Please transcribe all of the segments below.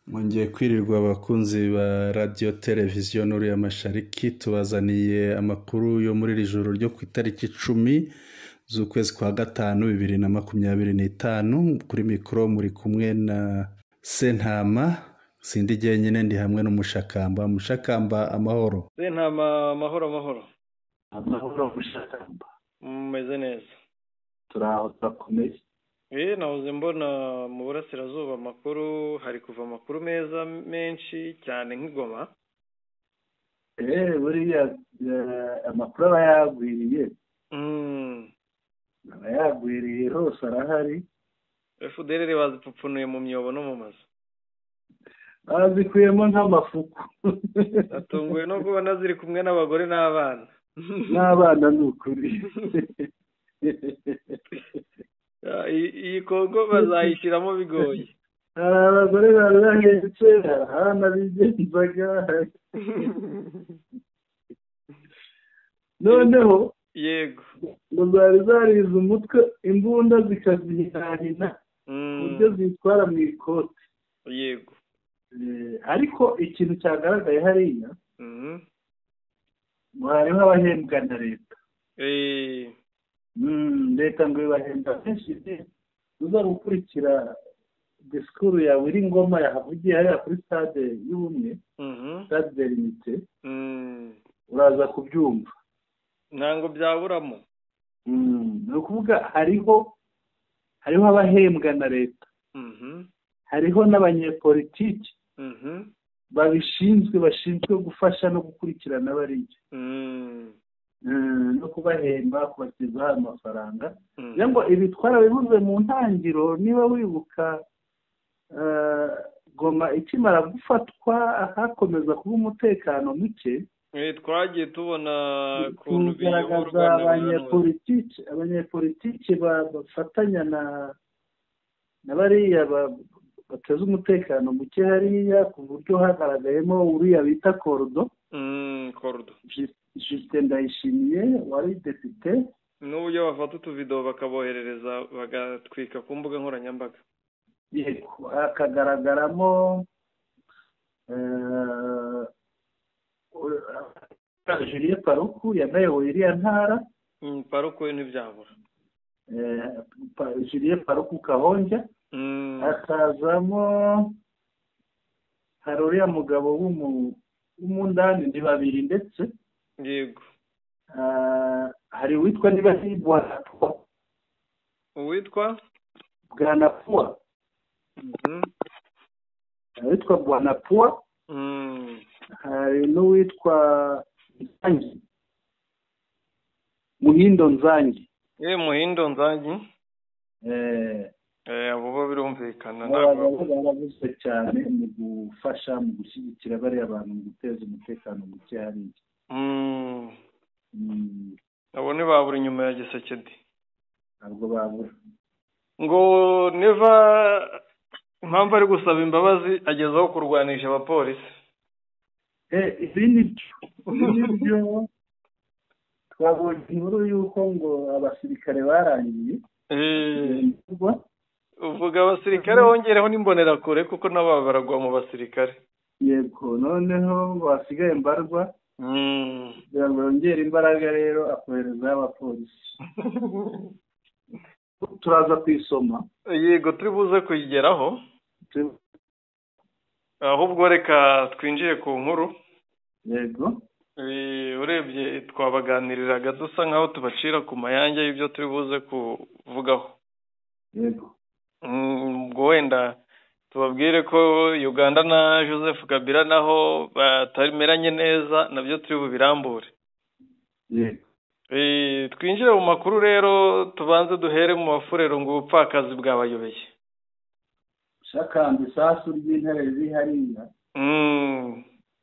Mwongeye kwirirwa abakunzi ba radiyo televiziyo Nuru ya Mashariki, tubazaniye amakuru yo muri iri joro ryo ku itariki 10 z'ukwezi kwa 5 2025. Kuri mikoro muri kumwe na Sentama, sindi jyenyine, ndi hamwe n'Umushakamba. Mushakamba, amahoro. Sentama, amahoro amahoro. Amahoro Mushakamba. Mumeze neza? Turaho, turakomeye. Nahoze mbona mu burasirazuba amakuru, hari kuva amakuru meza menshi cyane nk'igoma. Buriya amakuru aba yagwiriye. Aba yagwiriye hose, arahari. FDLR bazipfupfunuye mu myobo no mu mazu. Bazikuyemo nk'amafuku. Natunguwe no kubona ziri kumwe n'abagore n'abana. N'abana ni ukuri. Iyi Kongo bazayishyiramo bigoye. Hari abagore bari bahetse, hari abana bigenzaga. Noneho yego, ngo zari zarize umutwe, imbunda zikazihinahina ku buryo zitwara mu ikoti. Yego. Ariko ikintu cyagaragaye hariya, ngo hariho abahembwa na leta. Leta ngo ibahemba benshi. Uza gukurikira disikuru yawe iri ngoma yahavugiye hariya kuri stade y'ubumwe, stade de l'unité, uraza kubyumva. Ntabwo byaburamo. Ni ukuvuga hariho abahembwa na leta, hariho n'abanyepolitiki babishinzwe, bashinzwe gufasha no gukurikirana bariya, no kubahemba, kubakizaho amafaranga. Ngo ibi twarabivuze mu ntangiriro, niba wibuka Goma ikimara gufatwa hakomeza kuba umutekano muke. Twagiye tubona ukuntu biyoborwa abanyepolitiki bafatanya na bariya bateza umutekano muke hariya, ku buryo hagaragayemo uriya bita Korudo, Justin Ndayishimiye wari depite, n'uburyo bafata utuvido bakaboherereza bagatwika ku mbuga nkoranyambaga. Yego, hakagaragaramo Julien Paruku yanayoboye iriya ntara. Paruku ntibyabura. Julien Paruku Kahonja. Hakazamo hari uriya mugabo w'umundani, ni babiri ndetse. Yego. Hari uwitwa niba ari Bwana Pua. Uwitwa Bwana Pua. Uwitwa Bwana Pua. Hari n'uwitwa Nzangi, Muhindo Nzangi. Muhindo Nzangi. Abo bo birumvikana. Baravuze cyane mu gufasha, mu gushyigikira bariya bantu, mu guteza umutekano muke hariya. Abo ntibabura inyuma ya Gisekedi. Ntabwo babura. Ngo Neva impamvu ari gusaba imbabazi agezaho kurwanisha abapolisi. Ibi ni byo twabonye inkuru y'uko ngo abasirikare barangiye. Uvuga abasirikare wongereho n'imbonerakure, kuko nabo baragwa mu basirikare. Yego, noneho basigaye mbarwa, kugira ngo yongere imbaraga rero akohereza abapolisi. Turaza kuyisoma. Yego, turi buze kuyigeraho. Ahubwo reka twinjiye ku nkuru. Yego. Urebye twabaganiriraga dusa nkaho tubacira ku mayange y'ibyo turi buze kuvugaho. Yego. Ubwo wenda tubabwire ko Uganda na Joseph Kabila naho batameranye neza, nabyo turi bubirambure. Yego. Twinjire mu makuru rero, tubanze duhere mu bafurero ngo ubupfakazi bwabayobeye. Shakamba, isasu ry'intare riri hariya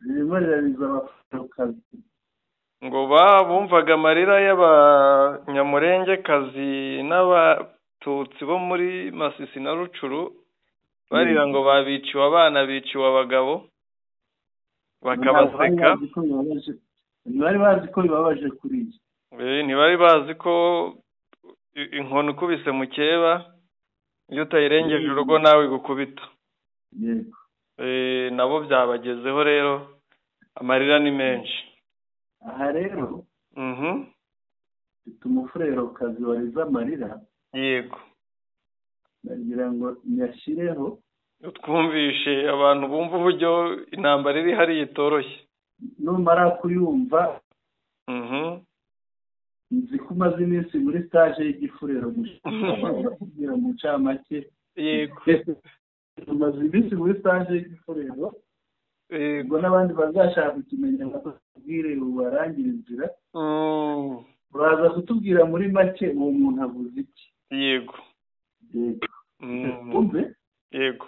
ririmo rirariza abafurerokazi. Ngo bumvaga amarira y'abanyamurengekazi n'abatutsi bo muri Masisi na Rucuru, barira ngo babiciwe abana, biciwe abagabo, bakabaseka. Ntibari bazi ko bibabaje kuri iyi. Ntibari bazi ko inkoni ukubise mukeba, iyo utayirengeje urugo nawe igukubita. Yego. Nabo byabagezeho rero, amarira ni menshi. Aha rero mfite umufurerokazi warize amarira. Yego. Ndagira ngo nyashyireho twumvishe abantu bumva uburyo intambara iri hariya itoroshye. Numara kuyumva, nzi ko umaze iminsi muri stage y'igifurero, kugira mu ncamake. Yego. Umaze iminsi muri stage y'igifurero. Ubwo n'abandi bazashaka kukimenya bakubwire ubarangire inzira. Uraza kutubwira muri make uwo muntu avuze iki. Yego. Yego. Umve? Yego.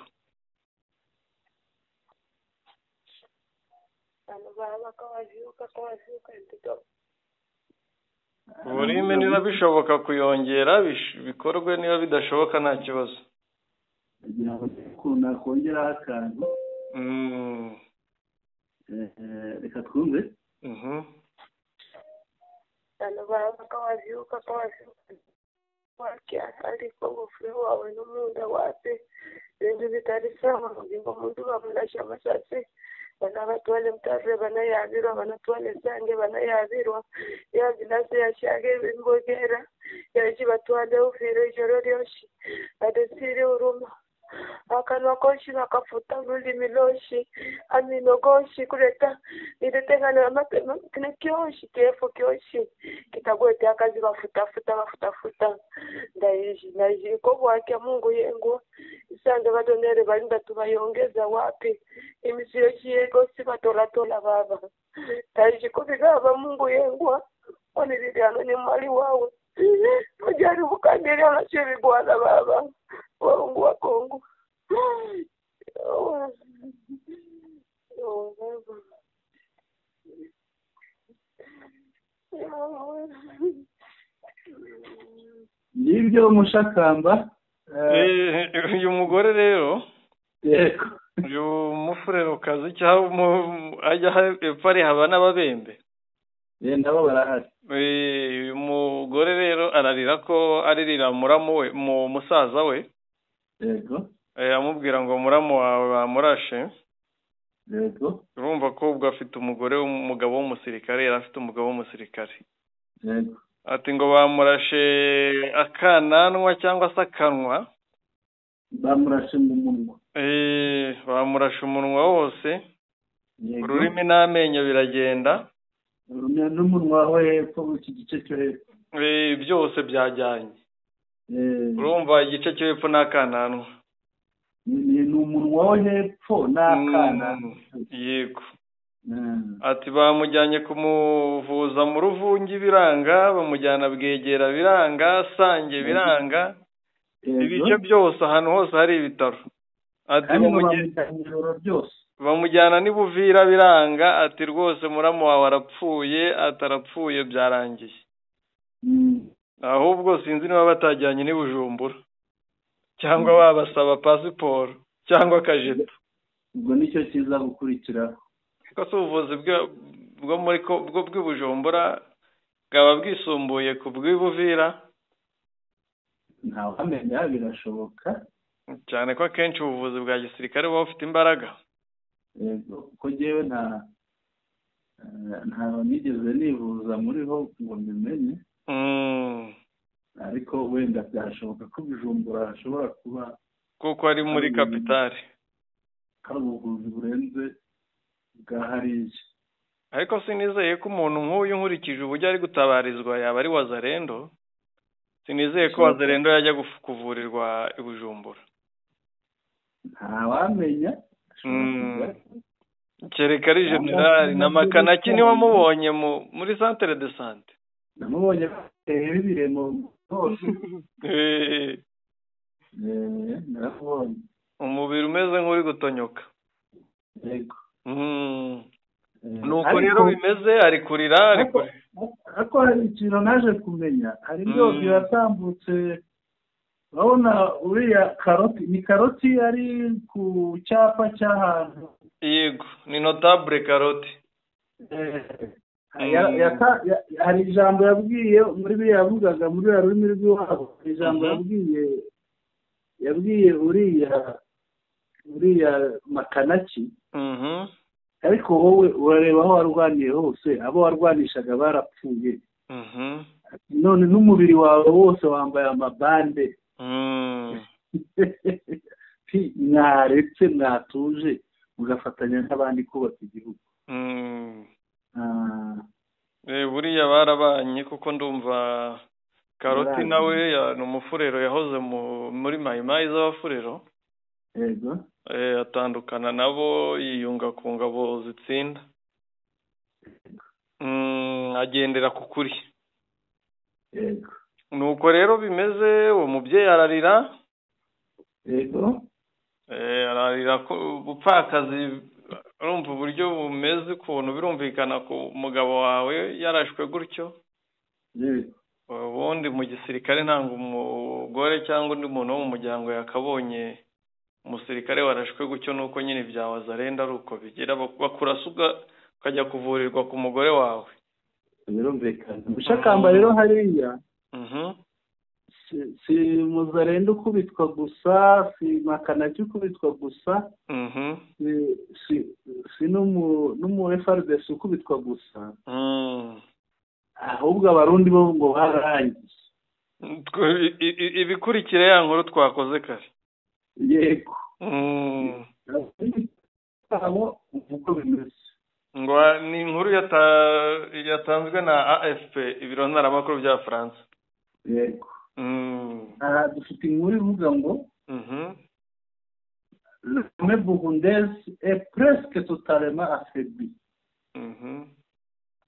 Ururimi niba bishoboka kuyongera bikorwe, niba bidashoboka nta kibazo. Kugira ngo nakongeraho akantu. Reka twumve. Bana batwale mtare banayabirwa, banatwale sange banayabirwa, yazinase yashage imbogera yaji batwale ufire ijoro ryoshi adesire uruma akanwa koshi bakafuta urulimi loshi amino goshi kureta iretengana amatema kine kyoshi kefo kyoshi kitagwete akazi bafutafuta bafutafuta ndaiji ndaiji ko bwake Mungu yengu isande badonere balinda tubayongeza wapi imisiyo yego sibatolatola baba ndaiji kubigaba Mungu yengu oniririano ni mali wawe mujaribu kandiria nachebigwana baba wangu wa Kongo. Nibyo mushakamba. Uyu mugore rero, yego, uyu mufurerokazi cyangwa ajya epfo ari haba n'ababembe. Nabo barahari. Uyu mugore rero ararira ko aririra muramu we, mu musaza we. Yego. Amubwira ngo muramu wawe bamurashe. Yego. Urumva ko ubwo afite umugore w'umugabo w'umusirikare, yari afite umugabo w'umusirikare. Yego. Ati ngo bamurashe akananwa cyangwa se akanwa. Bamurashe mu munwa. Bamurashe umunwa wose. Ururimi n'amenyo biragenda. N'umunwa wo hepfo, iki gice cyo hepfo. Byose byajyanye. Urumva igice cyo hepfo n'akananwa. Ni umunwa wo hepfo n'akananwa. Yego. Ati bamujyanye kumuvuza mu Ruvungi biranga, bamujyana Bwegera biranga, Sange biranga. Ibice byose ahantu hose hari ibitaro. Ati bamujyana ni Buvira biranga, ati rwose muramu wawe arapfuye, atarapfuye byarangiye. Ahubwo sinzi niba batajyanye ni Bujumbura cyangwa babasaba pasiporo cyangwa akajeto. Ubwo nicyo kiza gukurikira. Ko se ubuvuzi bwo muri bwo bw'Ibujumbura bwaba bwisumbuye ku bw'Ibuvira? Ntawamenya, birashoboka cyane ko akenshi ubuvuzi bwa gisirikare buba bufite imbaraga. Yego, ko jewe nta nigeze nivuza muriho ngo mbimenye. Ariko wenda byashoboka ko Bujumbura hashobora kuba kuko ari muri kapitale hari ubuvuzi burenze bwa hariya. Ariko sinizeye ko umuntu nk'uyu nkurikije uburyo ari gutabarizwa yaba ari Wazalendo. Sinizeye ko Wazalendo yajya kuvurirwa i Bujumbura. Ntawamenya. Kereka ari generali na Makanaki niwe wamubonye muri centre de sante. Namubonye ibiremo hose. Naramubonye. Umubiri umeze nk'uri gutonyoka. Yego. Nuko rero bimeze, ari kurira, ari kurira. Ariko hari ikintu naje kumenya, hari ibyo biratambutse. Urabona uriya Karoti, ni Karoti ari ku cyapa cy'ahantu. Yego, ni notable Karoti. Hari ijambo yabwiye muri biriya yavugaga muri ruriya rurimi rw'iwabo, ijambo yabwiye uriya Uriya Makanaki, ariko wowe urareba aho warwaniye hose, abo warwanishaga barapfuye, none n'umubiri wawe wose wambaye amabande. Mwaretse mwatuje mugafatanya n'abandi kubaka igihugu. Buriya barabanye, kuko ndumva Karoti nawe ni umufurero, yahoze muri mayimayi z'abafurero, atandukana nabo yiyunga ku ngabo zitsinda, agendera ku kuri. Nuko rero bimeze, uwo mubyeyi ararira, ararira ubupfakazi. Urumva uburyo bumeze ukuntu birumvikana ku mugabo wawe yarashwe gutyo. Ubundi mu gisirikare ntabwo umugore cyangwa undi muntu wo mu muryango yakabonye umusirikare warashwe gutyo, nuko nyine ibya wazarenda ari uko bigira, bakurasa ukajya kuvurirwa ku mugore wawe. Birumvikana. Mushakamba rero hariya si muzarenda ukubitwa gusa, si Makanaki ukubitwa gusa, si n'umu FARDC ukubitwa gusa, ahubwo abarundi bo ngo bararangiye. Ibikurikira ya nkuru twakoze kare. Yego. Abo uko bimeze. Ngo ni inkuru yatanzwe na AFP, ibiro ntaramakuru bya Faransa. Yego. Aha dufite inkuru ivuga ngo l'armée burundaise est presque totalement affaiblie.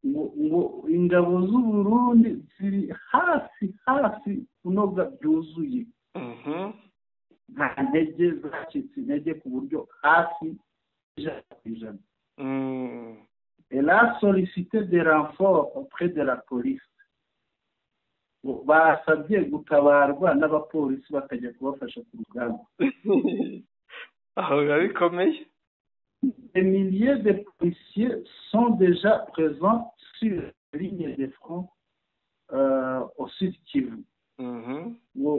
Ngo ingabo z'u Burundi ziri hafi hafi kunoga byuzuye, nta ntege, zacitse intege ku buryo hafi 100%. Elle a sollicité des renforts auprès de la police. Basabye gutabarwa n'abapolisi bakajya kubafasha ku rugamba. Aho biba bikomeye. Des milliers de policiers sont déjà présents sur la ligne de front au Sud Kivu. Ngo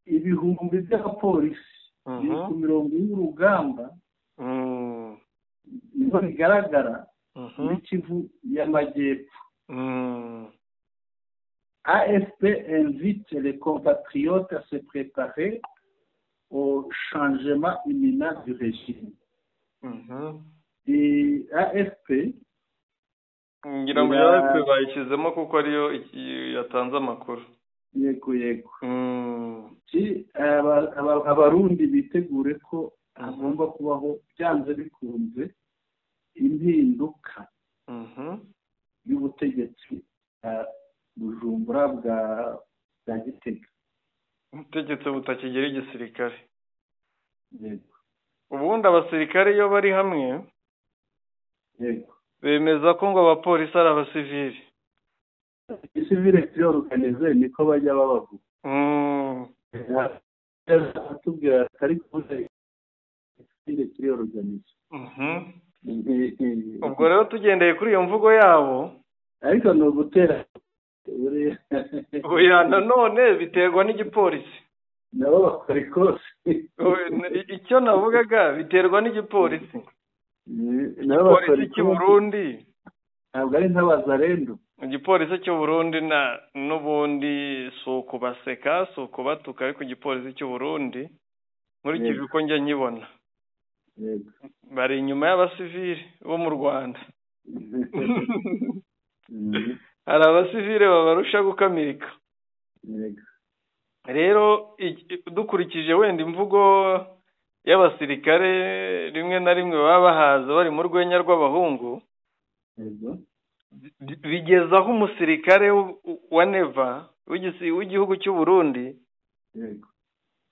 ibihumbi by'abapolisi biri ku mirongo y'urugamba, niho bigaragara muri Kivu y'Amajyepfo. AFP invite les compatriotes à se préparer au changement imminent du régime. Et AFP ngira ngo AFP bayishyizemo kuko ariyo yatanze amakuru. Yego yego. Abarundi bitegure ko hagomba kubaho byanze bikunze impinduka y'ubutegetsi Bujumbura bwa Gitega. Ubutegetsi butakigera igisirikare. Ubundi abasirikare iyo bari hamwe bemeza ko ngo abapolisi ari abasivili. Sivile organize niko bajya babavuga. Atubwira ariko sivile kiri organize. Ubwo rero tugendeye kuri iyo mvugo yabo, ariko ni ugutera. Oya nanone biterwa n'igipolisi. Nabo bakora ikosi. Icyo navugaga biterwa n'igipolisi. Igipolisi cy'u Burundi ntabwo ari nk'abazarendo. Igipolisi cy'u Burundi n'ubundi si ukubaseka, si ukubatuka, ariko igipolisi cy'u Burundi nkurikije uko njya nkibona bari inyuma y'abasivili bo mu Rwanda. Hari abasivile babarusha gukamirika. Rero dukurikije wenda imvugo y'abasirikare rimwe na rimwe baba bahaza bari mu rwenya rw'abahungu, bigeza aho umusirikare wa Neva w'igihugu cy'u Burundi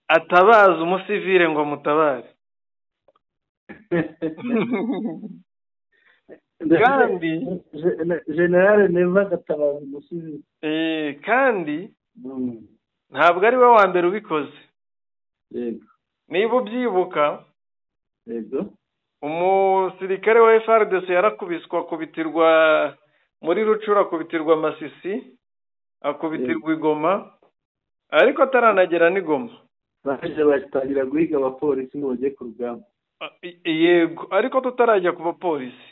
atabaza umusivile ngo amutabare. Kandi General Neva agatabaza umusivile. Kandi ntabwo ari we wa mbere ubikoze. Niba ubyibuka, umusirikare wa FARDC yarakubiswa, akubitirwa muri Rucura, akubitirwa Masisi, akubitirwa Igoma, ariko ataranagera n'Igoma. Baje batangira guhiga abapolisi ngo bajye ku rugamba. Yego, ariko tutarajya ku bapolisi,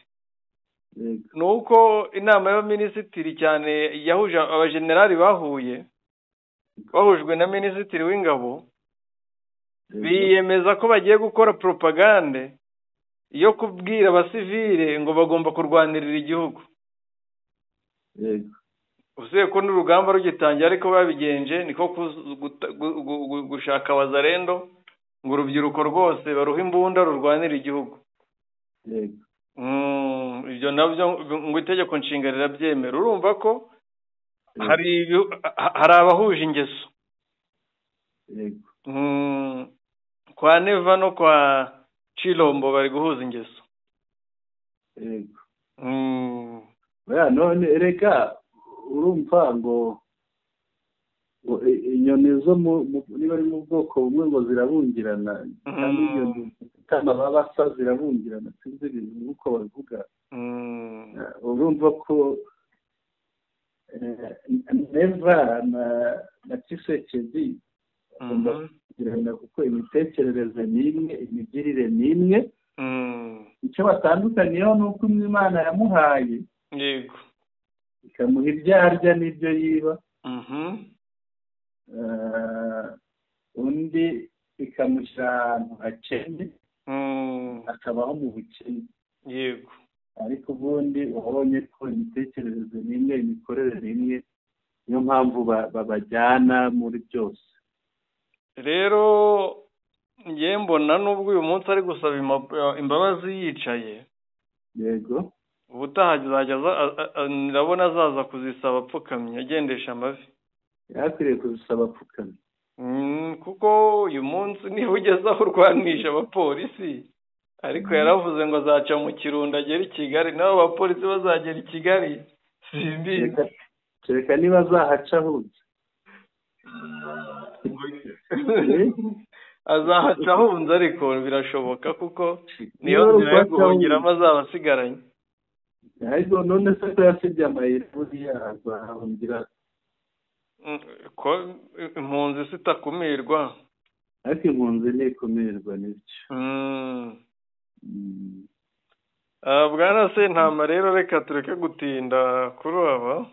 ni uko inama y'abaminisitiri cyane yahuje abajenerali bahuye, bahujwe na minisitiri w'ingabo, biyemeza ko bagiye gukora propagande yo kubwira abasivile ngo bagomba kurwanirira igihugu. Usiye ko n'urugamba rugitangira ariko babigenje niko gushaka wazarendo ngo urubyiruko rwose baruha imbunda rurwanira igihugu. Ibyo nabyo ngo itegeko nshinga rirabyemera. Urumva ko hari abahuje ingeso. Kwa Neva no kwa Chilombo bari guhuza ingeso. None reka urumva ngo inyoni zo niba ari mu bwoko bumwe ngo zirabungirana, kandi inyoni zifite amababa asa zirabungirana, sinzi ibintu nk'uko babivuga. Urumva ko Neva na Tshisekedi bagomba kugirana, kuko imitekerereze ni imwe, imigirire ni imwe. Icyo batandukaniyeho ni uko imwe Imana yamuhaye, yego, ikamuha ibyo arya n'ibyo yiba, undi ikamushyira ahantu hakennye, akabaho mu bukene. Yego, ariko ubundi wabonye ko imitekerereze ni imwe, imikorere ni imwe, niyo mpamvu babajyana muri byose. Rero njye mbona nubwo uyu munsi ari gusaba imbabazi yicaye, yego, ubutaha azajya ndabona azaza kuzisaba apfukamye, agendesha amavi. Yakwiriye kuzisaba apfukamye, kuko uyu munsi niba ugeze aho urwanisha abapolisi, ariko yaravuze ngo azaca mu Kirundo agere i Kigali, nabo abapolisi bazagera i Kigali simbizi. Kereka niba azahaca ahunze. Azahaca ahunze, ariko birashoboka kuko niyo nzira yo guhungiramo azaba asigaranye. Ariko none se ko yasibye amayira, buriya azahungira ko impunzi zitakumirwa. Ariko impunzi ntikumirwa nibyo. Bwana Sentama rero reka tureke gutinda kuri aba,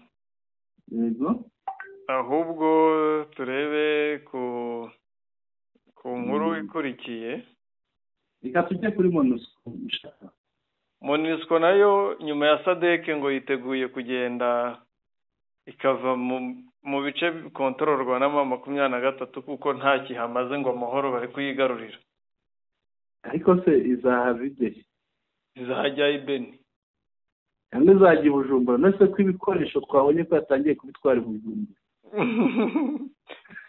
yego, ahubwo turebe ku nkuru ikurikiye. Reka tujye kuri MONUSCO. MONUSCO nayo nyuma ya SADC ngo yiteguye kugenda ikava mu bice kontororwa na M23 kuko nta kihamaze ngo amahoro bari kuyigarurira. Ariko se izahava ijye? Izahajya i Beni cyangwa izajya i Bujumbura? None ko ibikoresho twabonye ko yatangiye kubitwara i Bujumbura,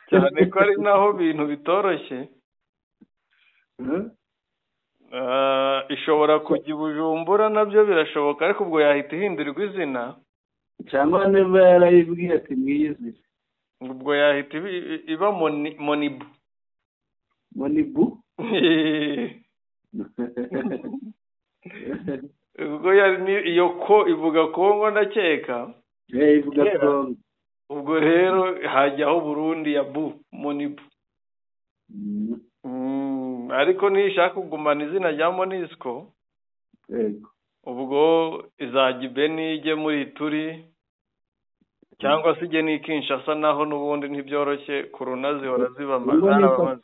cyane ko ari naho bintu bitoroshye. Ishobora kujya i Bujumbura nabyo birashoboka, ariko ubwo yahita ihindurirwa izina, cyangwa niba yarayibwiye ati mwiyizire, ubwo yahita iba Monibu. Monibu ubwo iyo ko ivuga Kongo ndakeka, ivuga Kongo. Ubwo rero hajyaho Burundi ya bu Monibu. Ariko nishaka kugumana izina rya MONUSCO, ubwo izajya i Beni, ijye muri Ituri, cyangwa se ijye n'i Kinshasa, naho n'ubundi ntibyoroshye, korona zihora ziba amaraso.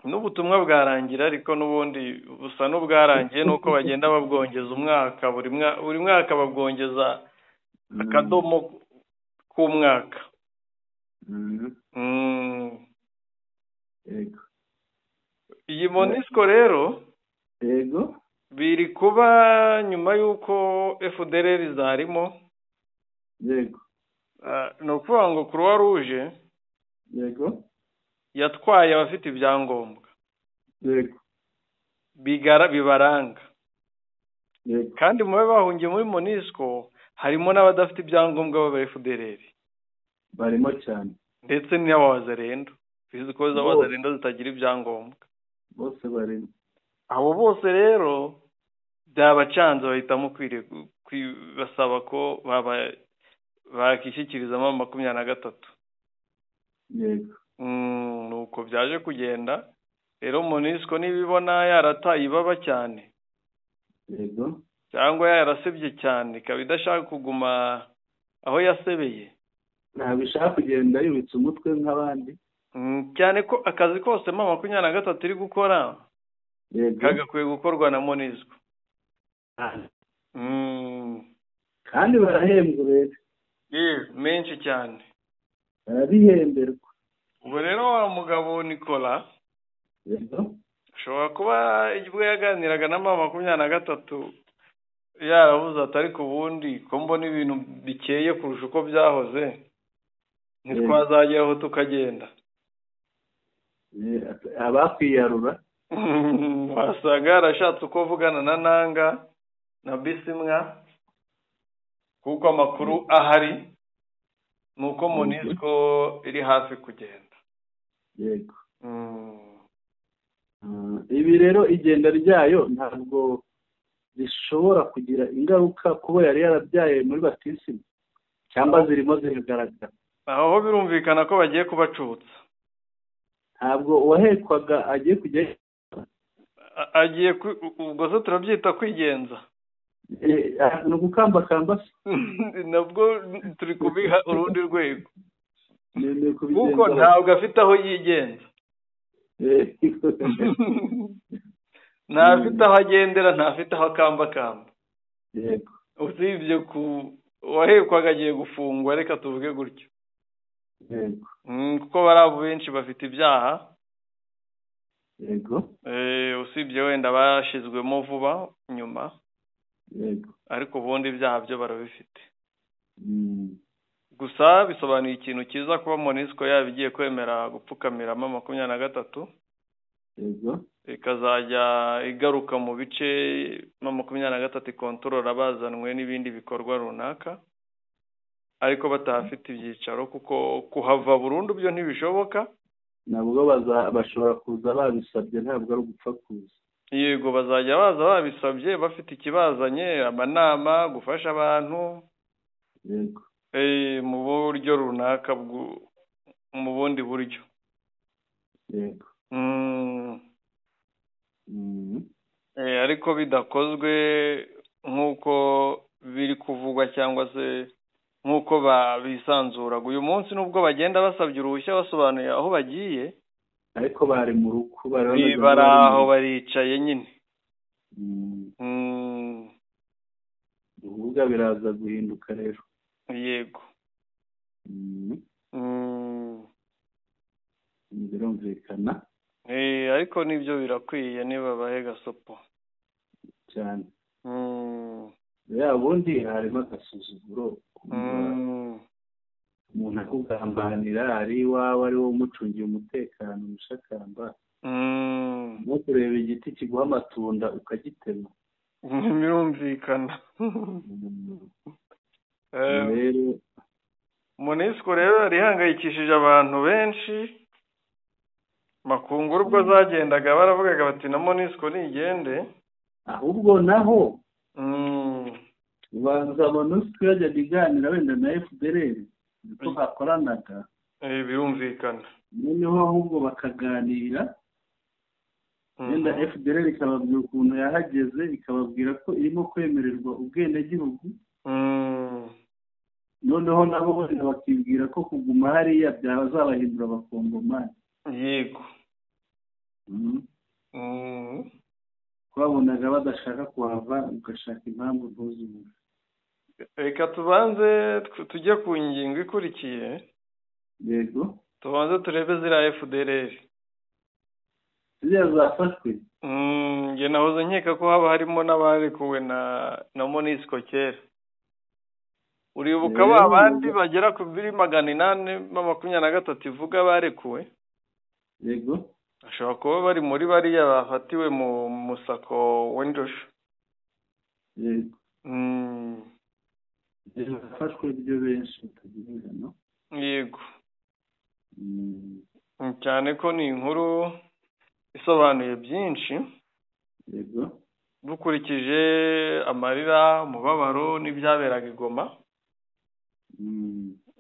N'ubutumwa bwarangira, ariko n'ubundi busa n'ubwarangiye, nuko bagenda babwongeza umwaka, buri mwaka babwongeza akadomo k'umwaka. Iyi MONUSCO rero yego biri kuba nyuma y'uko FDLR zarimo, yego, ni ukuvuga ngo Croix Rouge, yego, yatwaye abafite ibyangombwa, yego, bibaranga, yego, kandi mu bahungiye muri MONUSCO harimo n'abadafite ibyangombwa b'aba FDLR barimo cyane, ndetse n'abazarendo, bizi ko z'abazarendo zitagira ibyangombwa, bose barimo. Abo bose rero byabacanze bahitamo basaba ko bakishyikirizamo 23. Yego. Nuko byaje kugenda rero MONUSCO nibibona yarataye ibaba cyane. Yego. Cyangwa yarasebye cyane ikaba idashaka kuguma aho yasebeye. Ntabwo ishaka kugenda yubitse umutwe nk'abandi. Cyane ko akazi kose M23 iri gukora kagakwiye gukorwa na MONUSCO. Kandi barahembwa rero. Menshi cyane. Barabihemberwa. Ubwo rero wa mugabo Nicolas ashobora kuba ubwo yaganiraga na M23 yaravuze ati ariko ubundi ko mbona ibintu bikeye kurusha uko byahoze ntitwazageraho tukagenda. Abakwiyarura wasanga yarashatse uko avugana na Nanga na Bisimwa, kuko amakuru ahari nuko MONUSCO iri hafi kugenda. Yego. Ibi rero igenda ryayo ntabwo rishobora kugira ingaruka kuba yari yarabyaye muri batisimu cyangwa zirimo ziragaragara. Aho birumvikana ko bagiye kubacutsa. Ntabwo uwahekwaga agiye kujya agiye ubwo se turabyita kwigenza. Ni ugukambakamba nabwo turi kubiha urundi rwego kuko ntabwo afite aho yigenza. Ntafite aho agendera, ntafite aho akambakamba. Yego. Usibye ku wahekwaga agiye gufungwa, reka tuvuge gutyo. Yego. Kuko bari abo benshi bafite ibyaha. Yego. Usibye wenda bashizwemo vuba nyuma. Yego. Ariko ubundi ibyaha byo barabifite. Gusa bisobanuye ikintu cyiza kuba MONUSCO yaba igiye kwemera gupfukamiramo 23. Yego. Ikazajya igaruka mu bice 23 ikontorora bazanwe n'ibindi bikorwa runaka, ariko batahafite ibyicaro kuko kuhava burundu byo ntibishoboka. Nabwo bashobora kuza babisabye, ntabwo ari ugupfa kuza. Yego, bazajya baza babisabye bafite ikibazanye, amanama, gufasha abantu. Yego. Mu buryo runaka, mu bundi buryo. Yego. Ariko bidakozwe nk'uko biri kuvugwa cyangwa se nk'uko babisanzuraga uyu munsi, nubwo bagenda basabye uruhushya basobanuye aho bagiye, ariko bari mu rugo, bari aho baricaye nyine. Uvuga biraza guhinduka rero. Yego. Birumvikana. Ariko nibyo birakwiye niba bahe gasopo cyane. Ya bundi harimo agasuzuguro, umuntu akugambanira ari iwawe ari wowe umucungiye umutekano umushakamba, no kureba igiti kiguha amatunda ukagitema. Birumvikana. MONUSCO rero yari ihangayikishije abantu benshi. Makunguru ubwo zagendaga baravugaga bati na MONUSCO nigende. Ahubwo naho ubanza MONUSCO yajyaga iganira wenda na FDLR niko bakoranaga. Birumvikana. Noneho ahubwo bakaganira, wenda FDLR ikababwira ukuntu yahageze, ikababwira ko irimo kwemererwa ubwenegihugu. Noneho nabo wenda bakibwira ko kuguma hariya byabazabahindura abakongomani. Yego. Babonaga badashaka kuhava, ugashaka impamvu ntuzibure. Reka tubanze tujye ku ngingo ikurikiye. Yego. Tubanze turebe ziriya FDLR. Ziriya zafashwe. Njye nahoze nkeka ko haba harimo n'abarekuwe na MONUSCO kera. Uribuka ba bandi bagera ku 823 ivuga barekuwe? Yego. Ashobora kuba bari muri bariya bafatiwe mu musako w'indosho. Yego. Bafashwe ibyo benshi batagira ingano. Yego. Cyane ko ni inkuru isobanuye byinshi. Yego. Dukurikije amarira, umubabaro n'ibyaberaga i Goma,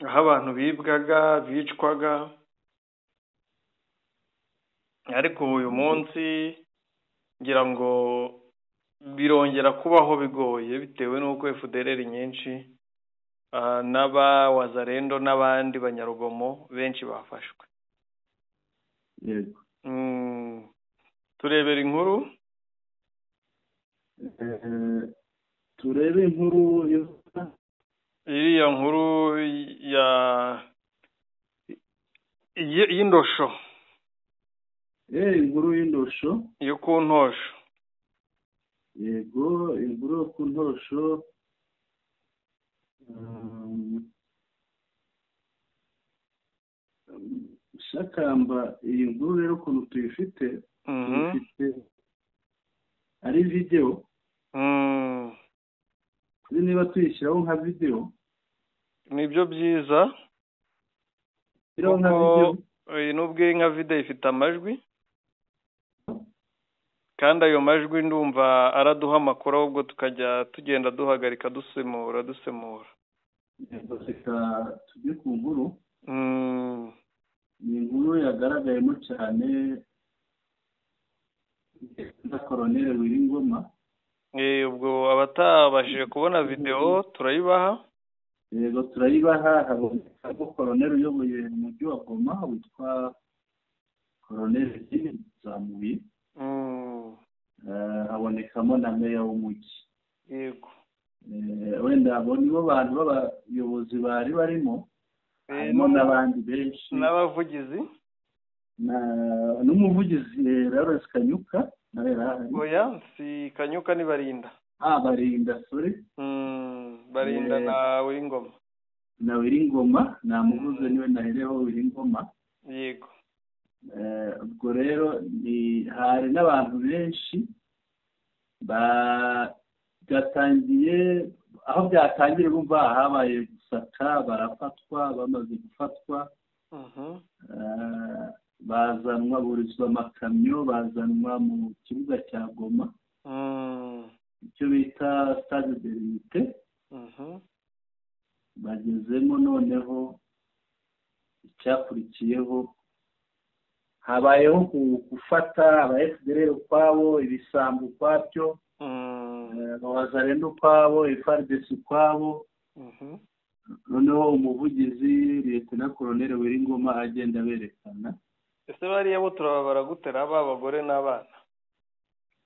aho abantu bibwaga, bicwaga, ariko uyu munsi ngira ngo birongera kubaho bigoye bitewe n'uko FDLR nyinshi n'aba Wazalendo n'abandi banyarugomo benshi bafashwe. Yego. Turebera inkuru. Turebe inkuru iriya nkuru ya y'indosho. Inkuru y'indosho yo ku ntosho. Yego, inkuru yo ku ntosho. Shakamba, iyi nkuru rero ukuntu tuyifite, tuyifite ari video. Niba tuyishyiraho nka video nibyo byiza. Nubwo nka video ifite amajwi, kandi ayo majwi ndumva araduha amakuru, ahubwo tukajya tugenda duhagarika dusemura. Reka tujye ku nkuru. Ni inkuru yagaragayemo cyane na Colonel Wiringoma. Ubwo abatabashije kubona video turayibaha. Yego, turayibaha. Habonekamo Colonel uyoboye umujyi wa Goma witwa Colonel Zamuye. Habonekamo na meya w'umujyi. Yego. Wenda abo nibo bantu b'abayobozi bari barimo, harimo n'abandi benshi n'abavugizi, n'umuvugizi Lawrence Kanyuka. Oya, si Kanyuka, ni Barinda. Barinda, sorry. Barinda na Wiringoma. Na Wiringoma, namuvuze niwe nahereho Wiringoma. Yego. Ubwo rero ni hari n'abantu benshi byatangiye, aho byatangiye bumva habaye gusaka, barafatwa, bamaze gufatwa bazanwa, burizwa amakamyo, bazanwa mu kibuga cya Goma, icyo bita Stade de l'Unité. Bagezemo noneho icyakurikiyeho habayeho gufata aba FDLR ukwabo, ibisambo ukwabyo, Abazalendo ukwabo, FARDC ukwabo. Noneho umuvugizi Lieutenant Colonel Wiringoma agenda berekana. Ese bariya bo turababara gutera aba bagore n'abana?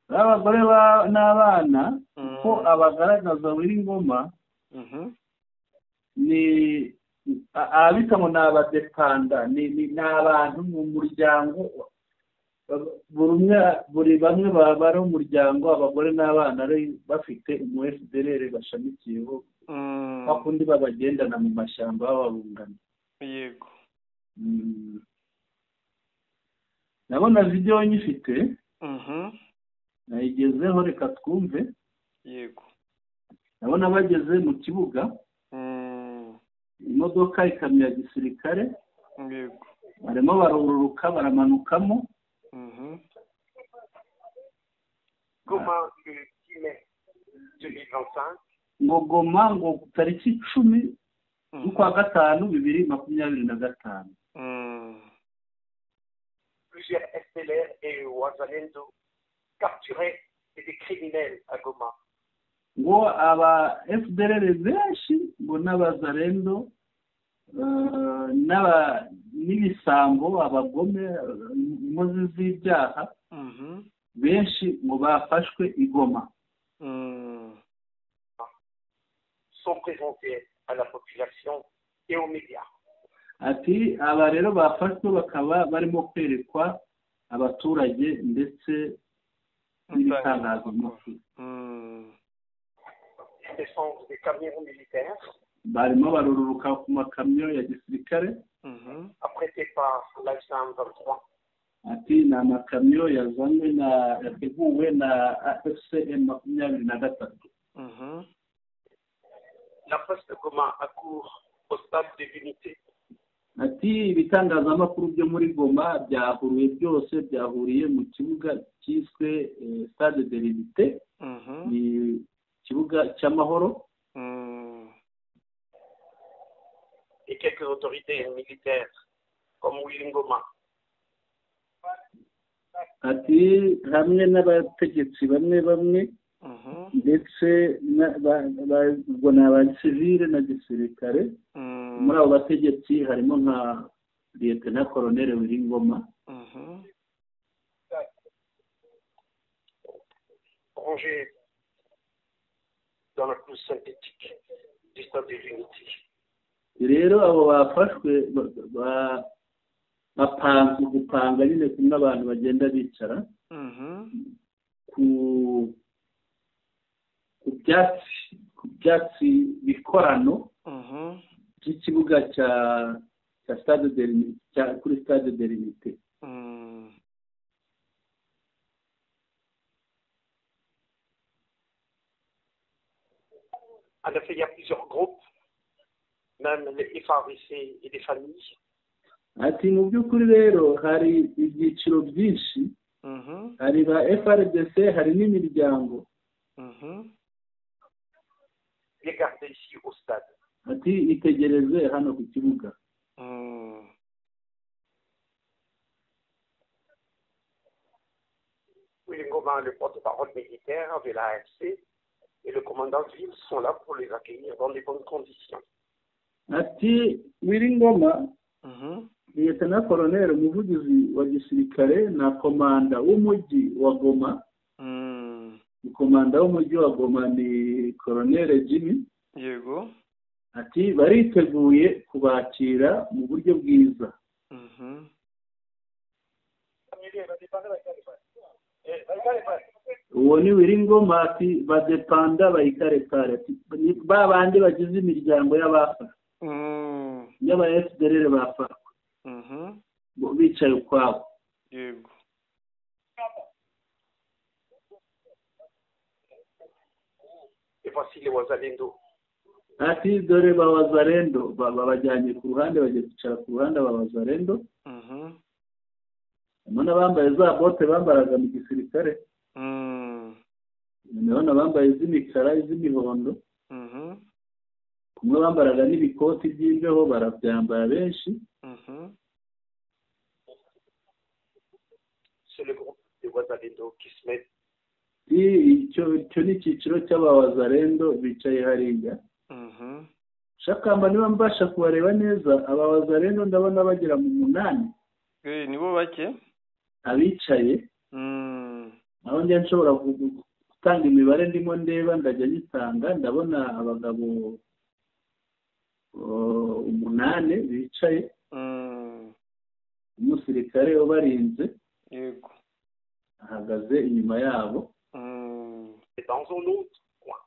Abagore n'abana uko abagaragaza Wiringoma ni abita ngo ni abadepanda, ni abantu mu muryango, buri bamwe baba ari umuryango, abagore n'abana ari bafite umu FDLR bashamikiyeho, bakundi babagendana mu mashyamba bababungana. Yego. Ndabona video nyifite. Nayigezeho, reka twumve. Yego. Ndabona bageze mu kibuga. Imodoka ikamyo ya gisirikare. Yego. Barimo baruruka, baramanukamo. Goma le 10 mai 2025. Ngo Goma ngo tariki 10 z'ukwa gatanu 2025. Plusieurs FDLR et Wazalendo capturés et des criminels à Goma. Ngo aba FDLR benshi ngo n'abazalendo n'ibisambo, abagome, inkozi z'ibyaha benshi ngo bafashwe i Goma. Sont présentés à la population et aux médias. Ati aba rero bafashwe bakaba barimo kwerekwa abaturage ndetse n'ibitangazamakuru. Descendent des camions militaires. Barimo baruruka ku makamyo ya gisirikare. Apprêtés par l'AFC/M23. Ati ni amakamyo yazanywe na yateguwe na AFC/M 23. La presse de Goma accourt au stade de l'Unité. Ati ibitangazamakuru byo muri Goma byahuruye byose byahuriye mu kibuga cyiswe Stade de l'Unité, ni ikibuga cy'amahoro. Et quelques autorités militaires comme Willy Ngoma. Ati hamwe n'abategetsi bamwe bamwe ndetse ubwo ni abasivile na gisirikare. Muri abo bategetsi harimo nka Lieutenant Colonel Willy Ngoma. Rangé dans la pelouse synthétique du Stade de l'Unité. Rero abo bafashwe bapanze gupanga nyine kumwe abantu bagenda bicara ku byatsi bikorano by'ikibuga cya Stade de l'Unité, kuri Stade de l'Unité. En effet, il y a plusieurs groupes, même les FARDC et des familles. Ati mu by'ukuri rero hari ibyiciro byinshi, hari ba FARDC, hari n'imiryango. Regardez ici au stade. Ati itegereze hano ku kibuga. Willy Ngoma, le porte-parole militaire de l'AFC, et le commandant de ville sont là pour les accueillir dans de bonnes conditions. Ati Willy Ngoma, Lieutenant Colonel umuvugizi wa gisirikare na komanda w'umujyi wa Goma. Komanda w'umujyi wa Goma ni Colonel Jimmy. Yego. Ati bariteguye kubakira mu buryo bwiza. Uwo ni Willy Ngoma. Ati badepanda bayikarekare, ba bandi bagize imiryango y'abafashwe, y'aba FDLR bafashwe, bicaye ukwabo. Yego. Et voici les Wazalendo. Ati dore ba Wazalendo babajyanye ku ruhande, bagiye kwicara ku ruhande aba Wazalendo. Harimo n'abambaye za bote bambaraga mu gisirikare, noneho n'abambaye iz'imikara, iz'imihondo, kumwe bambaraga n'ibikoti by'imbeho barabyambara benshi. C'est le groupe des Wazalendo qui se met. Icyo ni icyiciro cy'abawazalendo bicaye hariya. Shakamba niba mbasha kubareba neza, abawazalendo ndabona bagera mu 8. Nibo bake abicaye. Aho njya nshobora gutanga imibare ndimo ndeba, ndajya nyitanga. Ndabona abagabo 8 bicaye, umusirikare ubarinze. Yego. Ahagaze inyuma yabo. Dans un autre coin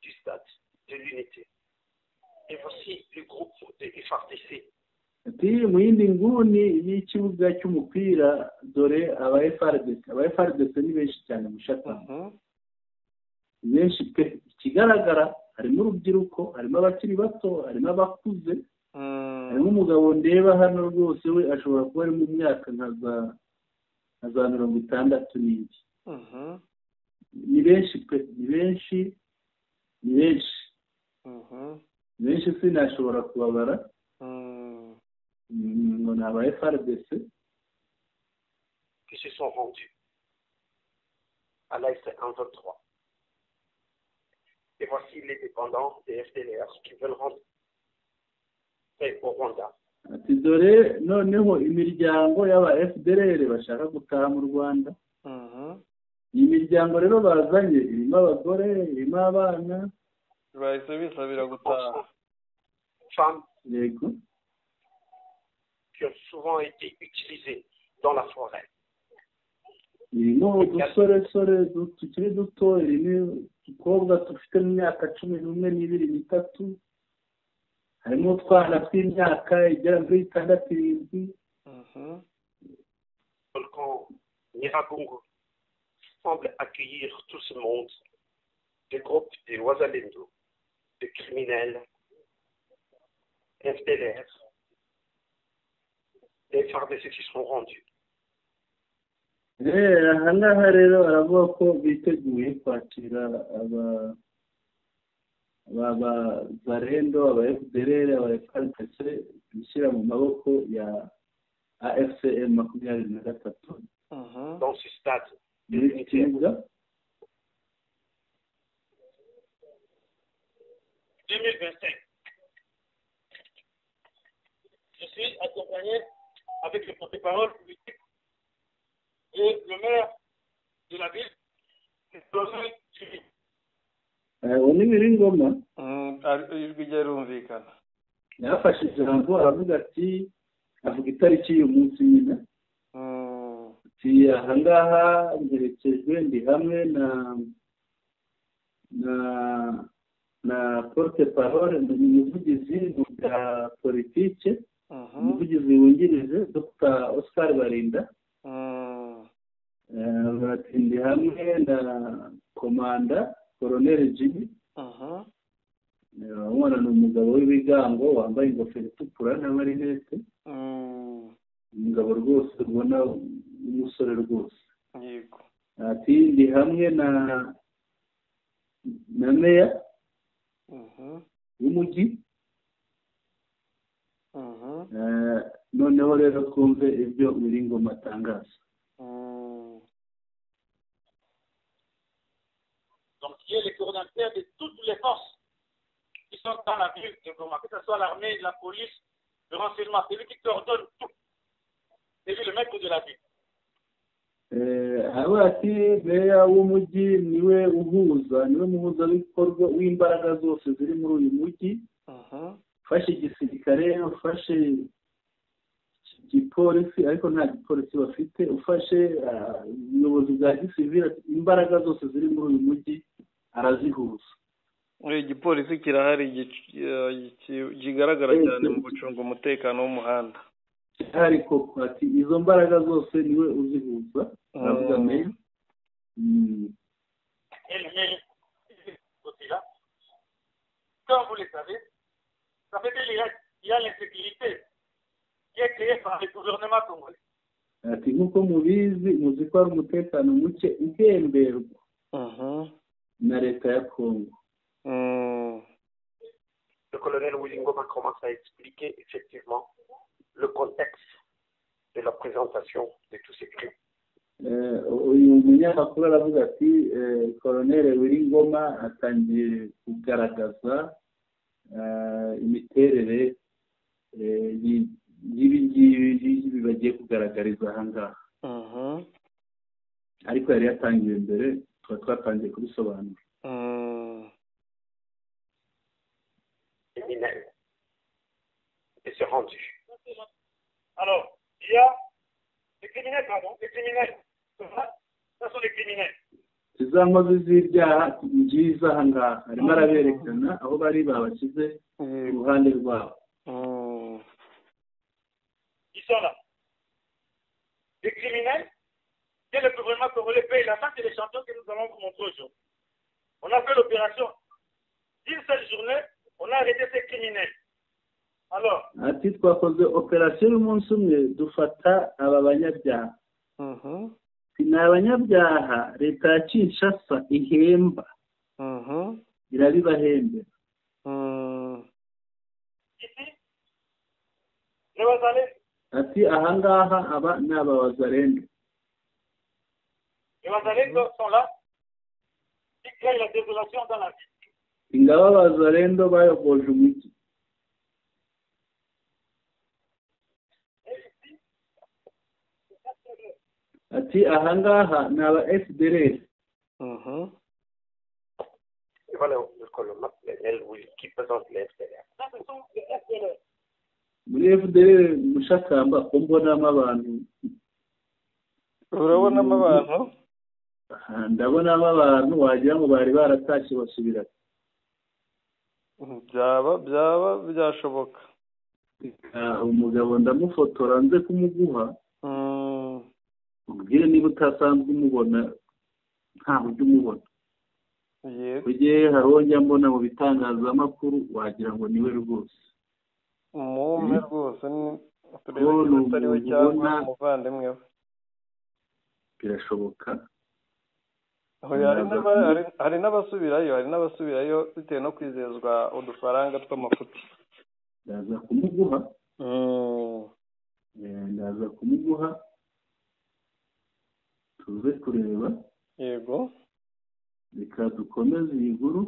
du stade de l'Unité. Et voici le groupe des FARDC. Ati mu yindi nguni y'ikibuga cy'umupira dore aba FARDC. Aba FARDC ni benshi cyane mushaka. Ni benshi pe. Ikigaragara harimo urubyiruko, harimo abakiri bato, harimo abakuze. Harimo umugabo ndeba hano rwose we ashobora kuba ari mu myaka nka za 60 n'indi. Ni benshi pe, ni benshi, ni benshi. Ni benshi sinashobora kubabara. Ngo ni aba FARDC qui se sont rendus à l'AFC 123. Et voici les dépendants des FDLR qui veulent rentrer au Rwanda. Ati dore noneho imiryango y'aba FDLR bashaka gutaha mu Rwanda. Iyi miryango rero bazanye irimo abagore, irimo abana, bahise bisabira gutaha. Femmes. Yego. Qui ont souvent été utilisées dans la forêt. Irimo udusoresore tukiri duto, irimo udukobwa dufite imyaka 11, 2, 3, harimo utwana tw'imyaka igera muri 6, 7. Volcan Nyiragongo semble accueillir tout ce monde, des groupes des Wazalendo, des criminels, FDLR, Les FARDC qui seront rendus. Aha ngaha rero aravuga ko biteguye kwakira aba Wazalendo, aba FDLR, aba FARDC, bishyira mu maboko ya AFC M23 dans ce stade muri iki kibuga. 2025. Je suis accompagné avec le porte-parole politique et le maire de la ville, Uwo ni Willy Ngoma. Ijwi rye rirumvikana. Yafashe ijambo aravuga ati, avuga itariki y'uyu munsi nyine, ati aha ngaha mperekejwe, ndi hamwe na porte parole, ni umuvugizi mu bya politike, umuvugizi wungirije Dr Oscar Barinda, bati ndi hamwe na komanda Colonel Jimmy. Umwana ni umugabo w'ibigango wambaye ingofero itukura n'amarinete, umugabo rwose ubona w'umusore rwose. Ati ndi hamwe na meya w'umujyi. Noneho rero twumve ibyo Willy Ngoma atangaza. Donc qui est le coordonnateur de toutes les forces qui sont dans la ville de Goma, que ce soit l'armée, la police, le renseignement, c'est lui qui coordonne tout. C'est lui le maître de la ville. Aravuga ati meya w'umujyi niwe uhuza, niwe muhuzabikorwa w'imbaraga zose ziri muri uyu mujyi, ufashe igisirikare, ufashe igipolisi, ariko nta gipolisi bafite, ufashe ubuyobozi bwa gisivile, imbaraga zose ziri muri uyu mujyi arazihuza. Igipolisi kirahari kigaragara cyane mu gucunga umutekano w'umuhanda. Kirahari koko, ati izo mbaraga zose niwe uzihuza, aravuga meya. Comme vous le savez, ça fait qu'il y a l'insécurité qui est créée par le gouvernement congolais. Ati nk'uko mubizi, muzi ko hari umutekano muke uhemberwa na leta ya Congo. Le colonel Willy Ngoma commence à expliquer effectivement le contexte de la présentation de tous ces crimes. Uyu munyamakuru aravuga ati Colonel Willy Ngoma atangiye kugaragaza imiterere y'ibi ngibi bagiye kugaragariza aha ngaha, ariko yari yatangiye mbere, tuba twatangiye kubisobanura. Criminels et se rendu. Alors, il y a les criminels, pardon, les criminels. Ça sont les criminels. Iza nkozi z'ibyaha ngiza aha ngaha, arimo araberekana aho bari babashyize iruhande rwabo. Ils sont là. Les criminels, que le gouvernement congolais paye la taxe et les champions que nous allons vous montrer aujourd'hui. On a fait l'opération d'une seule journée, on a arrêté ces criminels. Alors, ati twakoze operasiyo y'umunsi umwe dufata aba banyabyaha. Ni abanyabyaha leta ya Kinshasa ihemba, irabibahembera. Ici, les Wazalendo. Ati aha ngaha aba ni aba Wazalendo. Les Wazalendo sont là, ils créent la désolation dans la ville. Ingabo Wazalendo bayogoje umujyi. Ati aha ngaha ni aba FDLR. Voilà le colonel Willy qui présente les FDLR. Ça, ce sont les FDLR. Muri FDLR Mushakamba ko mbonamo abantu. Urabonamo abantu? Ndabonamo abantu wagira ngo bari baratashye basubira. Byaba byashoboka. Umugabo ndamufotora nze kumuguha. Ubwire niba utasanzwe umubona, nta buryo umubona. Ujye hari uwo njya mbona mu bitangazamakuru wagira ngo niwe rwose. Umume rwose Turebe niba atari we cyangwa umuvandimwe we. Birashoboka. Hari n'abasubirayo bitewe no kwizezwa udufaranga tw'amafuti. Ndaza kumuguha. Ndaza kumuguha tuze kureba. Yego. Reka dukomeze iyi nkuru.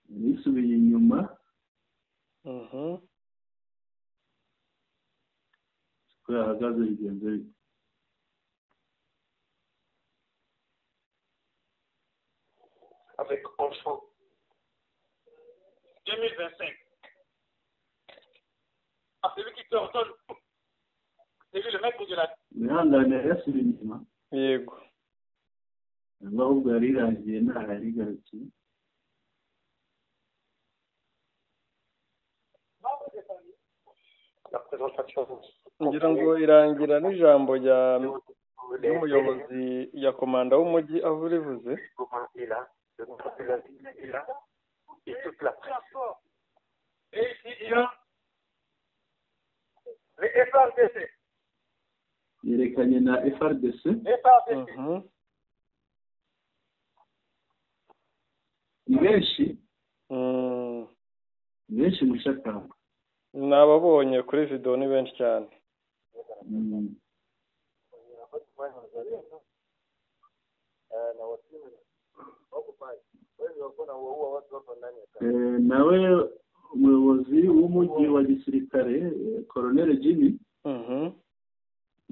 Nisubiye inyuma. Ko yahagaze bigenze bite? Avec enfant 2025. Ah, c'est lui qui t'ordonne. C'est lui le maître de la. Mwihangane yasubiye inyuma. Yego. Ahubwo yari irangiye ntaho yari igarukiye. Ngira ngo irangira n'ijambo rya ry'umuyobozi ya komanda w'umujyi aho rivuze. Yerekanye na FRDC. Ni benshi. Ni benshi mushakamba. Nababonye kuri video ni benshi cyane. Nawe umuyobozi w'umujyi wa gisirikare Colonel Jimmy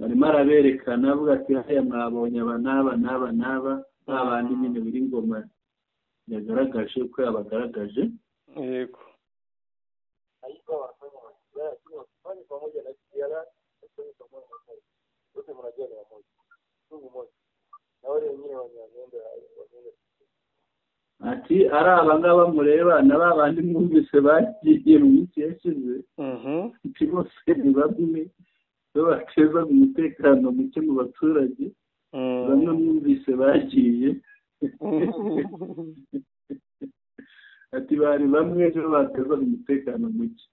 arimo araberekana avuga ati haya mwabonye aba n'aba n'aba n'aba babandi nyine biri ngoma yagaragaje uko yabagaragaje. Yego. Ati ari aba ngaba mureba na ba bandi mwumvise bagiye mu minsi yashize, ati bose ni bamwe bateza umutekano muke mu baturage, bamwe mwumvise bagiye. Ati bari bamwe ejo bateza umutekano muke.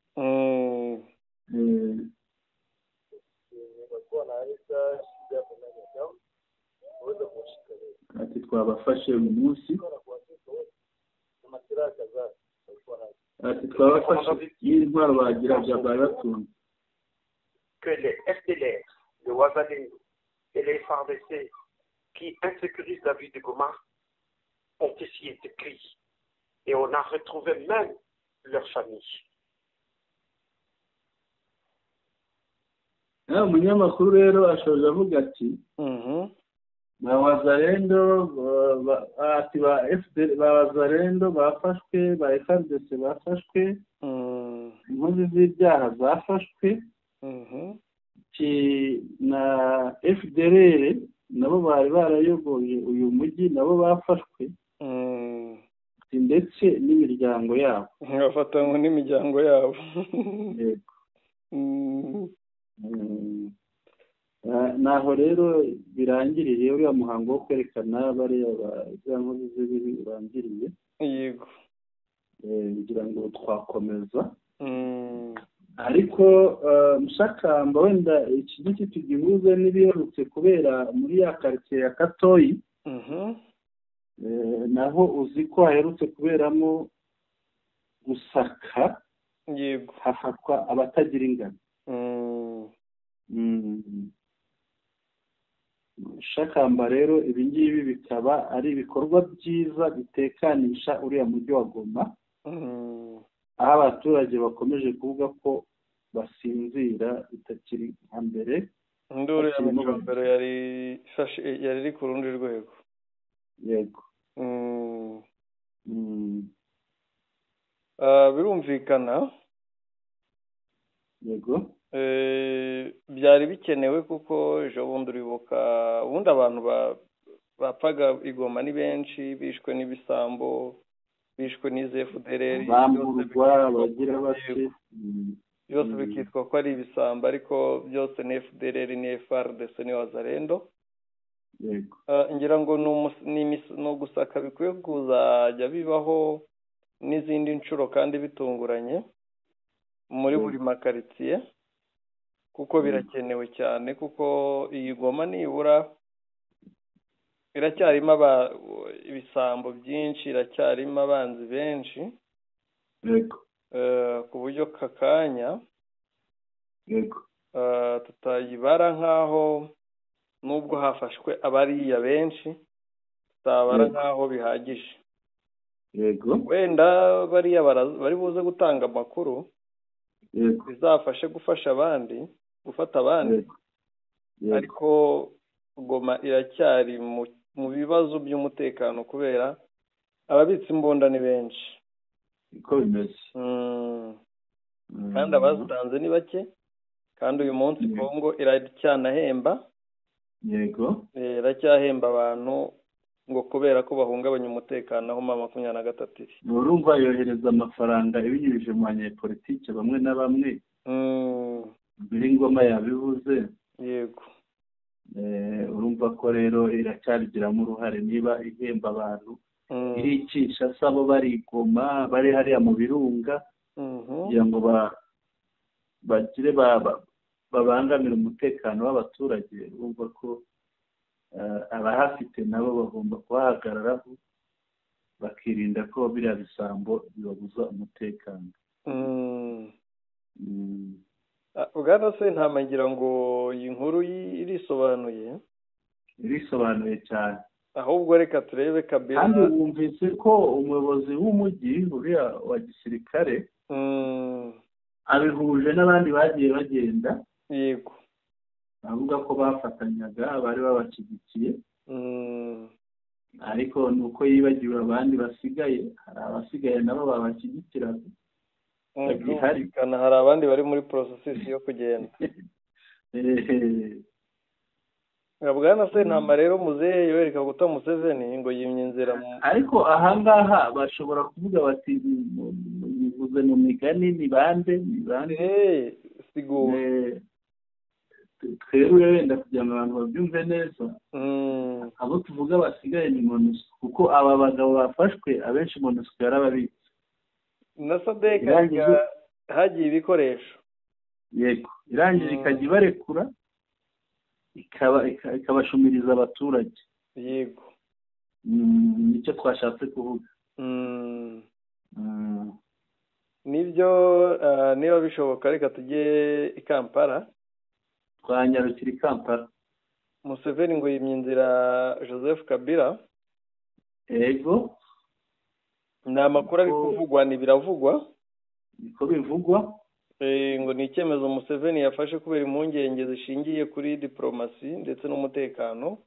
Ati twabafashe uyu munsi. Ati twabafashe n'intwaro bagira bari batunze. Que les FDLR, le Wazalendo et les FARDC qui insécurisent la ville de Goma ont ici été pris et on a retrouvé même leur famille. Umunyamakuru rero ashoje avuga ati ba Wazalendo ati ba FDL ba Wazalendo bafashwe, ba FARDC bafashwe, inkozi z'ibyaha zafashwe, na FDLR nabo bari barayoboye uyu mujyi nabo bafashwe, ndetse n'imiryango yabo bafatanywe n'imiryango yabo. Yego. Naho rero birangiriye uriya muhango wo kwerekana bariya nkozi z'ibibi urangiriye. Yego. Ngira ngo twakomeza. Ariko Mushakamba wenda iki giti tugihuze n'ibiherutse kubera muri ya quartier ya Katoyi. Naho uzi ko haherutse kuberamo gusaka. Yego. Hafatwa abatagira ingano. Shakamba rero ibi ngibi bikaba ari ibikorwa byiza bitekanisha uriya mujyi wa Goma, aho abaturage bakomeje kuvuga ko basinzira bitakiri nka mbere. Induru ya mbere yari iri ku rundi rwego. Yego. Birumvikana. Yego. Byari bikenewe kuko ejo bundi uribuka ubundi abantu bapfaga igoma ni benshi, bishwe n'ibisambo, bishwe n'izi FDLR, byose bikitwa ko ari ibisambo, ariko byose ni FDLR ni FARDC ni Wazalendo. Yego. Ngira ngo ni ugusaka bikwiye kuzajya bibaho n'izindi nshuro kandi bitunguranye. Muri buri makaritsiye, kuko birakenewe cyane, kuko iyi Goma nibura iracyarimo ibisambo byinshi, iracyarimo abanzi benshi, ku buryo kakanya tutayibara nkaho nubwo hafashwe abariya benshi, tutabara nkaho bihagije. Yego, wenda bariya bari buze gutanga amakuru bizafashe gufasha abandi, gufata abandi, ariko Goma iracyari mu bibazo by'umutekano kubera ababitse imbunda ni benshi. Niko bimeze. Kandi abazitanze ni bake, kandi uyu munsi Kongo iracyanahemba. Yego, iracyahemba abantu ngo kubera ko bahungabanya umutekano aho M23 iri. Urumva yohereza amafaranga ibinyujije mu banyepolitike bamwe na bamwe. Ngoma yabivuze. Yego. Urumva ko rero iracyarigiramo uruhare niba ihemba abantu iricisha sabo bari Goma, bari hariya mu birunga, kugira ngo bagire babangamira umutekano w'abaturage. Urumva ko abahafite nabo bagomba kubahagararaho, bakirinda ko biriya bisambo bibabuza umutekano. Bwana Sentama, ngira ngo iyi nkuru irisobanuye. Irisobanuye cyane. Ahubwo reka turebe Kabila. Kandi wumvise ko umuyobozi w'umujyi uriya wa gisirikare abihuje n'abandi bagiye bagenda. Yego, avuga ko bafatanyaga, bari babashyigikiye, ariko nuko yibagiwe abandi basigaye. Hari abasigaye nabo babashyigikiraga. Hari abandi bari muri processus yo kugenda. Bwana Sentama rero muzehe Yoweri Kaguta Museveni ngo yimye inzira. Ariko ahangaha bashobora kuvuga bati bivuze mu migani, ni bande ni bande sigura twebwe wenda kugira ngo abantu babyumve neza. Abo tuvuga basigaye ni MONUSCO, kuko aba bagabo bafashwe abenshi MONUSCO yarababitse na SADC hagiye ibikoresho. Yego, irangije ikajya ibarekura, ikabashumiriza abaturage. Yego, nicyo twashatse kuvuga. Nibyo, niba bishoboka reka tujye i Kampala. Twanyarukira i Kampala. Museveni ngo yimye inzira Joseph Kabila. Yego, ni amakuru ari kuvugwa, ni biravugwa, niko bivugwa. Ngo ni icyemezo Museveni yafashe kubera impungenge zishingiye kuri diplomasi ndetse n'umutekano.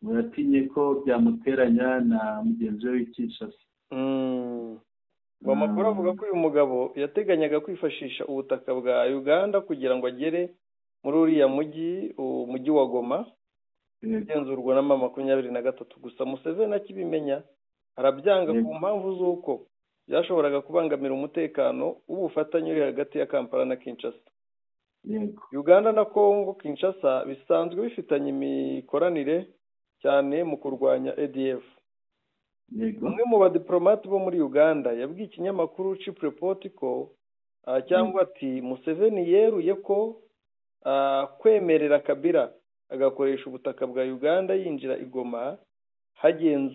Muratinye ko byamuteranya na mugenzi we w'Kinshasa. Ngo amakuru avuga ko uyu mugabo yateganyaga kwifashisha ubutaka bwa Uganda kugira ngo agere muri uriya mujyi, umujyi wa Goma, ugenzurwa na M23. Gusa Museveni akibimenya arabyanga ku mpamvu z'uko byashoboraga kubangamira umutekano w'ubufatanye uri hagati ya Kampala na Kinshasa. Uganda na Kongo Kinshasa bisanzwe bifitanye imikoranire cyane mu kurwanya ADF. Umwe mu badiplomate bo muri Uganda yabwiye ikinyamakuru Chip Report ko cyangwa ati Museveni yeruye ko kwemerera Kabila agakoresha ubutaka bwa Uganda yinjira i Goma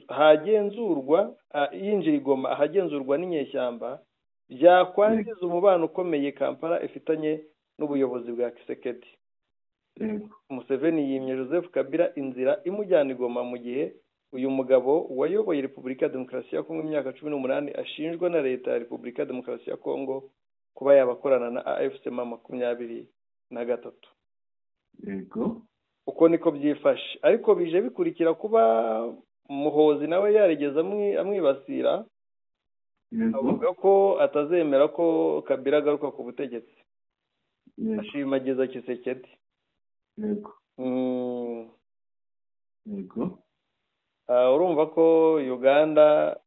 hagenzurwa yinjira i Goma ahagenzurwa n'inyeshyamba byakwangiza umubano ukomeye Kampala ifitanye n'ubuyobozi bwa Kisekedi. Museveni yimye Joseph Kabila inzira imujyana i Goma mu gihe uyu mugabo wayoboye Repubulika ya Demokarasi ya Kongo imyaka 18 ashinjwa na leta ya Repubulika ya Demokarasi ya Kongo kuba yabakorana na AFC M23. Yego, uko niko byifashe, ariko bije bikurikira kuba Muhozi nawe yarigeze amwibasira, avuga ko atazemera ko Kabila agaruka ku butegetsi, ashimagiza Kisekedi. Yego. Yego. Urumva ko Uganda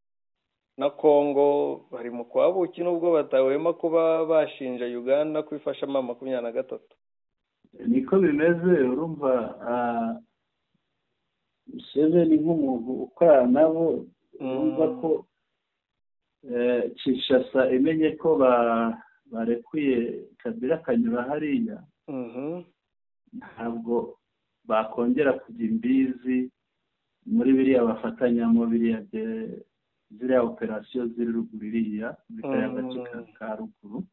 na Kongo bari mu kwabuki nubwo batahwema kuba bashinja Uganda kwifasha M23. Niko bimeze. Urumva Museveni nk'umuntu ukorana nabo, urumva ko Kinshasa imenye ko Barekuye Kabila akanyura hariya, ntabwo bakongera kujya imbizi muri biriya bafatanyamo, biriya ziriya operasiyo ziri ruguru iriya muri kariya gace ka ruguru,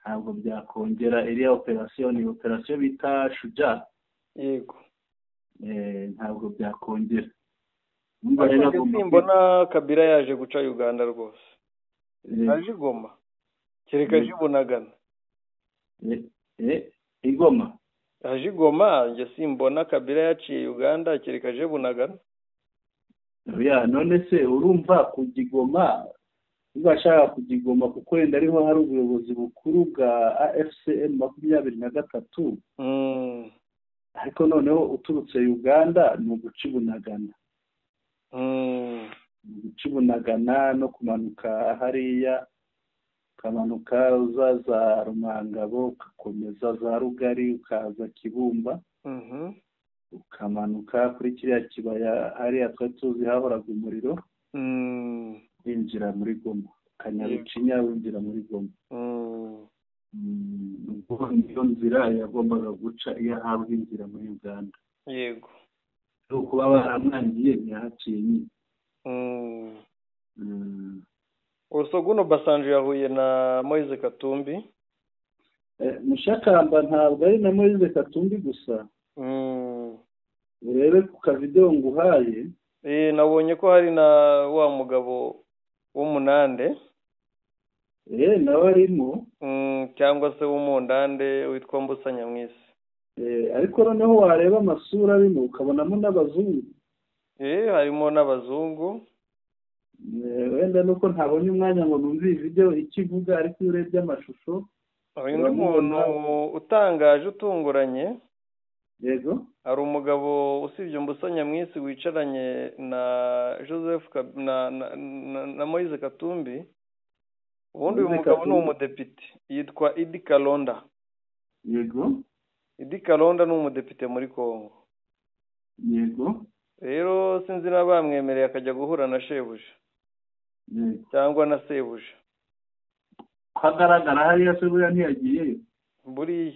ntabwo byakongera. Iriya operasiyo ni operasiyo bita Shuja. Yego. Ntabwo byakongera. Simbona Kabila yaje guca Uganda rwose, aje Goma, kereka aje Bunagana. Igoma aje Goma, njye simbona Kabila yaciye Uganda, kereka aje Bunagana. Ya none se urumva kujya Goma, niba ashaka kujya Goma kuko wenda ariho hari ubuyobozi bukuru bwa AFCM 23, ariko noneho uturutse Uganda ni uguca Bunagana, uguca Bunagana no kumanuka hariya, ukamanuka uzaza Rumangabo, ugakomeza za Rugari, ukaza Kibumba, ukamanuka kuri kiriya kibaya hariya twari tuzi hahoraga umuriro, winjira muri Goma, Kanyarucinya winjira muri Goma. Ubwo niyo nzira yagombaga guca iyo ahabwa inzira muri Uganda. Yego. Kuba baramwangiye ntiyahaciye nyine. Olusegun Obasanjo yahuye na Moise Katumbi. Mushakamba ntabwo ari na Moise Katumbi gusa. Urebe ku kavideo nguhaye. Nabonye ko hari na wa mugabo w'umunande. Nawe arimo. Cyangwa se w'umundande witwa Mbusa Nyamwisi. Ariko noneho wareba amasura arimo ukabonamo n'abazungu. Harimo n'abazungu. Wenda nuko ntabonye umwanya ngo numve iyi video icyo ivuga, ariko iyo urebye amashusho undi muntu utangaje utunguranye. Yego. Hari umugabo usibye Mbusa Nyamwisi wicaranye na Joseph na Moise Katumbi. Ubundi uyu mugabo ni umudepite yitwa Idi Kalonda. Yego. Idi Kalonda ni umudepite muri Kongo. Yego. Rero sinzi na bamwemereye akajya guhura na shebuja. Yego. Cyangwa na sebuja. Hagaragara hariya se buriya ntiyagiyeyo. Buriya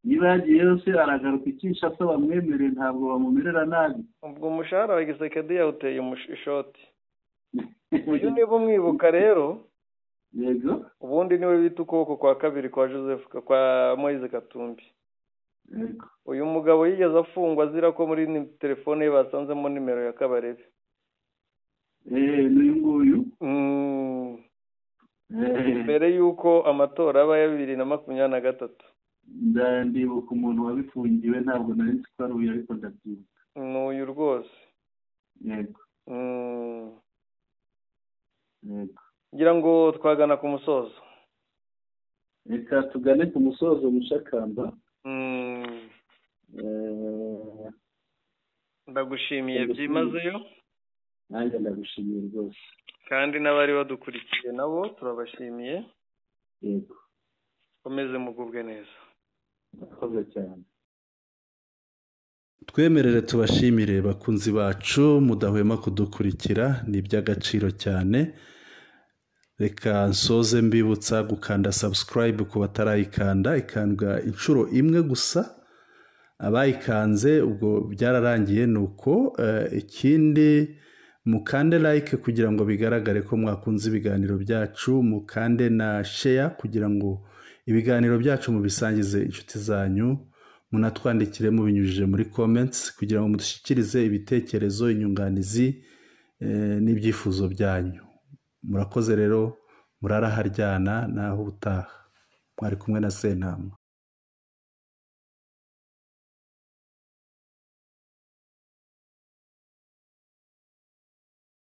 niba yagiyeyo se aragaruka Kinshasa bamwemereye, ntabwo bamumerera nabi. Ubwo umushahara wa Gisekedi yawuteye ishoti. Uyu niba umwibuka rero. Yego. Ubundi niwe bita ukuboko kwa kabiri kwa Joseph kwa Moise Katumbi. Yego. Uyu mugabo yigeze afungwa azira ko muri telefone ye basanzemo nimero ya Kabarebe. N'uyu nguyu. Mbere yuko amatora aba ya 2023. Ndibuka umuntu wabifungiwe, ntabwo nari nzi ko ari uyu, ariko ndabyibuka. N'uyu rwose. Yego. Yego. Ngira ngo twagana ku musozo. Reka tugane ku musozo Mushakamba. Ndagushimiye byimazeyo. Nanjye ndagushimiye rwose. Kandi n'abari badukurikiye nabo turabashimiye. Yego. Komeze mugubwe neza. Murakoze cyane. Twemerere tubashimire bakunzi bacu mudahwema kudukurikira, ni iby'agaciro cyane. Reka nsoze mbibutsa gukanda subscribe ku batarayikanda, ikandwa inshuro imwe gusa. Abayikanze ubwo byararangiye nuko. Ikindi mukande like kugira ngo bigaragare ko mwakunze ibiganiro byacu, mukande na share kugira ngo ibiganiro byacu mubisangize inshuti zanyu, munatwandikire mubinyujije muri comments kugira ngo mudushyikirize ibitekerezo, inyunganizi n'ibyifuzo byanyu. Murakoze rero, muraraharyana naho ubutaha. Mwari kumwe na Sentama.